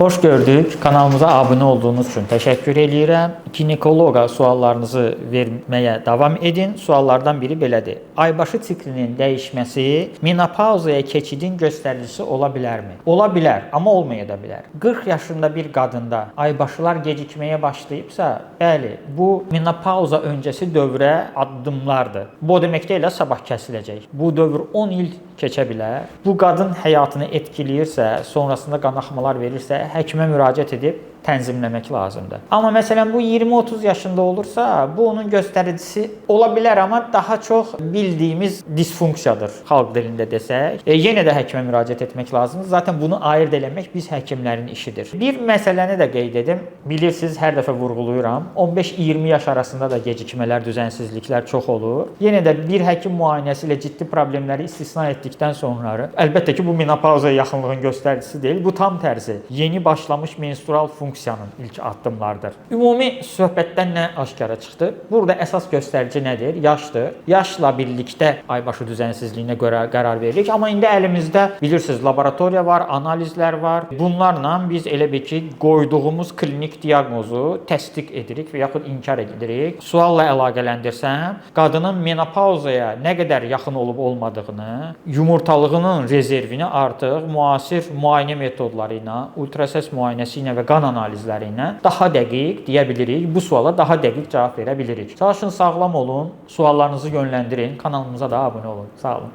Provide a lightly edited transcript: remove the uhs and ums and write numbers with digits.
Xoş gördük. Kanalımıza abunə olduğunuz üçün təşəkkür eləyirəm. Ginekoloqa suallarınızı verməyə davam edin. Suallardan biri belədir. Aybaşı siklinin dəyişməsi menopauzaya keçidin göstəricisi ola bilərmi? Ola bilər, amma olmaya da bilər. 40 yaşında bir qadında aybaşılar gecikməyə başlayıbsa, bəli, bu menopauza öncəsi dövrə addımlardır. Bu o demək deyil, sabah kəsiləcək. Bu dövr 10 il keçə bilər. Bu qadın həyatını etkiləyirsə, sonrasında qanaxmalar verirsə, həkimə müraciət edib tənzimləmək lazımdır. Amma məsələn bu 20-30 yaşında olursa, bu onun göstəricisi ola bilər, amma daha çox bildiyimiz disfunksiyadır, xalq dilində desək. Yenə də həkimə müraciət etmək lazımdır. Zaten bunu ayırd eləmək biz həkimlərin işidir. Bir məsələni də qeyd edim. Bilirsiniz, hər dəfə vurğulayıram. 15-20 yaş arasında da gecikmələr, düzənsizliklər çox olur. Yenə də bir həkim müayinəsi ilə ciddi problemləri istisna etdikdən sonra, əlbəttə ki, bu menopauzaya yaxınlığın göstəricisi deyil. Bu tam tərsi yeni başlamış menstrual funksiyanın ilk addımlarıdır. Ümumi söhbətdən nə aşkara çıxdı? Burada əsas göstərici nədir? Yaşdır. Yaşla birlikdə aybaşı düzənsizliyinə görə qərar veririk. Amma indi əlimizdə bilirsiniz, laboratoriya var, analizlər var. Bunlarla biz elə bil ki, qoyduğumuz klinik diaqnozu təsdiq edirik və yaxud inkar edirik. Sualla əlaqələndirsəm, qadının menopauzaya nə qədər yaxın olub olmadığını, yumurtalığının rezervini artıq müasir müayinə metodları ilə, ultrasəs müayinəsi ilə və qan analizləri ilə daha dəqiq deyə bilirik. Bu suala daha dəqiq cavab verə bilirik. Çalışın sağlam olun, suallarınızı yönləndirin, kanalımıza da abunə olun. Sağ olun.